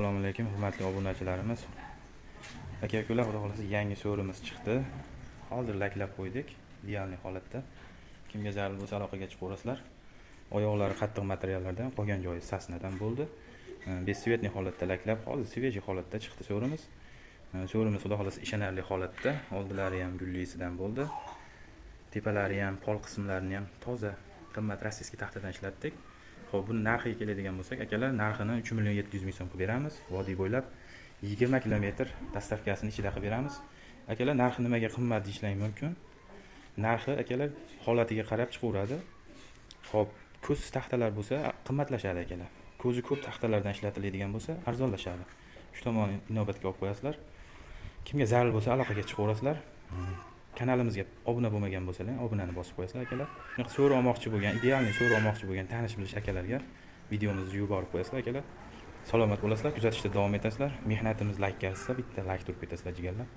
Assalomu alaykum, hurmatli obunachilarimiz. Aka ukalar, xudo xohlasa, yangi so'rimiz chiqdi. Hozir laklab qo'ydik, идеальный holatda. Kimga zarur bo'lsa, aloqaga chiqaverasizlar. Oyoqlari qattiq materiallardan, qolgan joyi сосна dan bo'ldi. Бесцветный holatda laklab, hozir свежий holatda chiqdi so'rimiz. So'rimiz, xudo xohlasa, ishonarli holatda. Oldilari ham gullisidan bo'ldi. Tepalari ham, pol qismlarini ham toza, qimmat российский taxtadan ishlatdik. Xo'p, buni narxiga keladigan bo'lsak, akalar, narxini 3 million 700 ming so'm qilib beramiz. Vodiy bo'ylab 20 kilometr доставка sini ichida qilib beramiz. Akalar, narxi nimaga qimmat deyishlari mumkin. Narxi, akalar, holatiga qarab chiqaveradi. Xo'p, ko'zsiz taxtalar bo'lsa, qimmatlashadi, akalar. Ko'zi ko'p taxtalardan ishlatiladigan bo'lsa, arzonlashadi. Shu tomonni inobatga olib qo'yasizlar. Kimga zarur bo'lsa, aloqaga chiqaverasizlar. Kanalimizga obuna bo'lmagan bo'lsalar, obunani bosib qo'yasizlar, akalar. Shunaqa so'ri olmoqchi bo'lgan, идеальный so'ri olmoqchi bo'lgan tanish bilish akalarga videomizni yuborib qo'yasizlar, akalar. Salomat bo'lasizlar, kuzatishda davom etasizlar. Mehnatimiz laykka arzisa, bitta layk turib ketasizlar, jigarlar.